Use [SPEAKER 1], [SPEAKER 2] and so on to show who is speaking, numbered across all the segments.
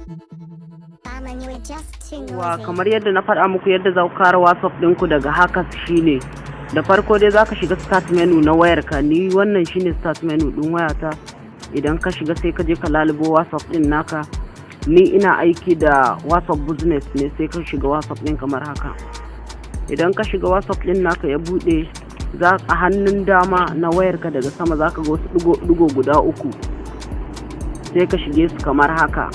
[SPEAKER 1] Barman, you were just too
[SPEAKER 2] Wa
[SPEAKER 1] noisy.
[SPEAKER 2] Kamar yadda na faɗa muku, yadda za ku kare WhatsApp ɗinku daga hackers shine, da farko dai za ka shiga start menu na wayarka. Ni wannan shine start menu ɗin wayata. Idan ka shiga, sai ka je ka lalubo WhatsApp ɗin naka. Ni ina aiki da WhatsApp Business ne. Sai ka shiga WhatsApp ɗin kamar haka. Idan ka shiga WhatsApp ɗin naka ya buɗe, za a hannun dama na wayarka daga sama za ka ga wasu ɗigo guda uku, sai ka shige su kamar haka.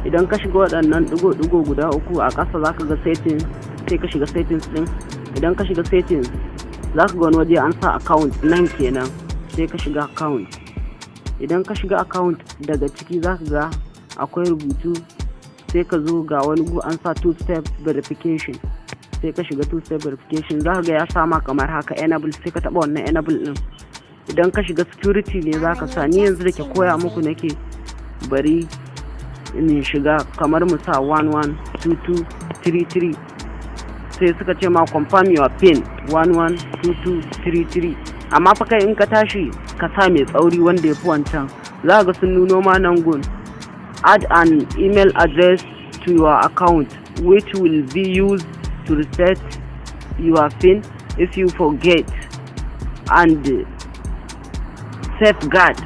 [SPEAKER 2] Idan ka shiga waɗannan ɗigo-ɗigo guda uku, a ƙasa za ka ga settings, sai ka shiga settings ɗin. Idan ka shiga settings, za ka ga wani waje an sa account, nan kenan, sai ka shiga account. Idan ka shiga account, daga ciki za ka ga akwai rubutu, sai ka zo ga wani gu an sa two step verification, sai ka shiga two step verification. Za ka ga ya sama kamar haka, enable, sai ka taɓa wannan enable ɗin. Idan ka shiga security ne za ka sa. Ni yanzu da ke koya muku nake, bari in shiga kamar mu sa 112233. Sai suka ce ma "Confirm your pin", 112233. Amma fa kai in ka tashi ka sa mai tsauri wanda ya fi wancan. Za ga sun nuno ma nan gun, "Add an email address to your account which will be used to reset your pin if you forget and safeguard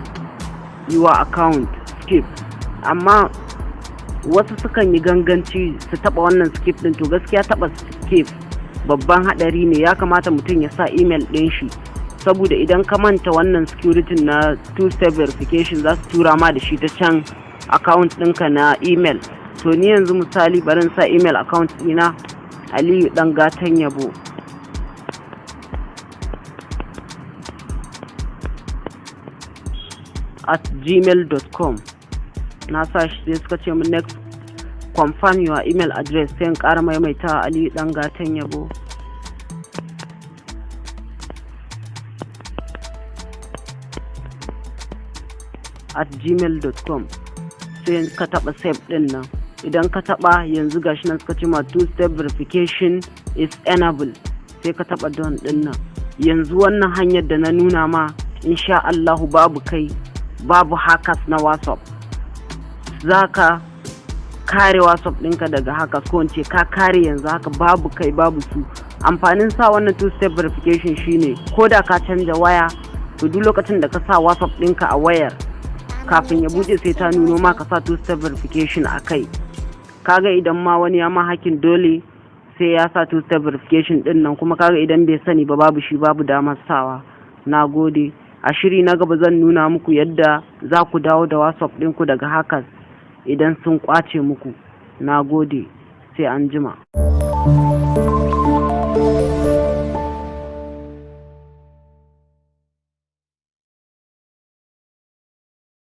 [SPEAKER 2] your account", skip. Amma wasu sukan yi ganganci su taba wannan skip din. To gaskiya taba skip babban hadari ne. Ya kamata mutum ya sa email din shi, saboda idan ka manta wannan security na two step verification, za su tura ma da shi ta can account ɗinka na email. To ni yanzu misali bari in sa email account ɗina, aliyu dan gatan yabo@gmail.com. Na sa shi, sai suka ce min "Next, confirm your email address". Sai in ƙara maimaita, aliyu dan gatan yabo@gmail.com. Sai ka taɓa save ɗin nan. Idan ka taɓa, yanzu gashi nan suka ce ma "Two step verification is enabled". Sai ka taɓa done ɗin nan. Yanzu wannan hanyar da na nuna ma, insha Allahu babu kai babu hackers na WhatsApp. Za ka kare WhatsApp ɗinka daga hackers, ko in ce ka kare yanzu haka, babu kai babu su. Amfanin sa wannan two step verification shine ko da ka canja waya, to duk lokacin da ka sa WhatsApp ɗinka a wayar, kafin ya buɗe sai ta nuno ma ka sa two step verification a kai. Kaga idan ma wani ya ma hacking, dole sai ya sa two step verification din nan. Kuma kaga idan bai sani ba, babu shi babu damar sawa. Na gode. A shiri na gaba zan nuna muku yadda za ku dawo da WhatsApp ɗinku daga hackers idan sun kwace muku. Na gode, sai an jima.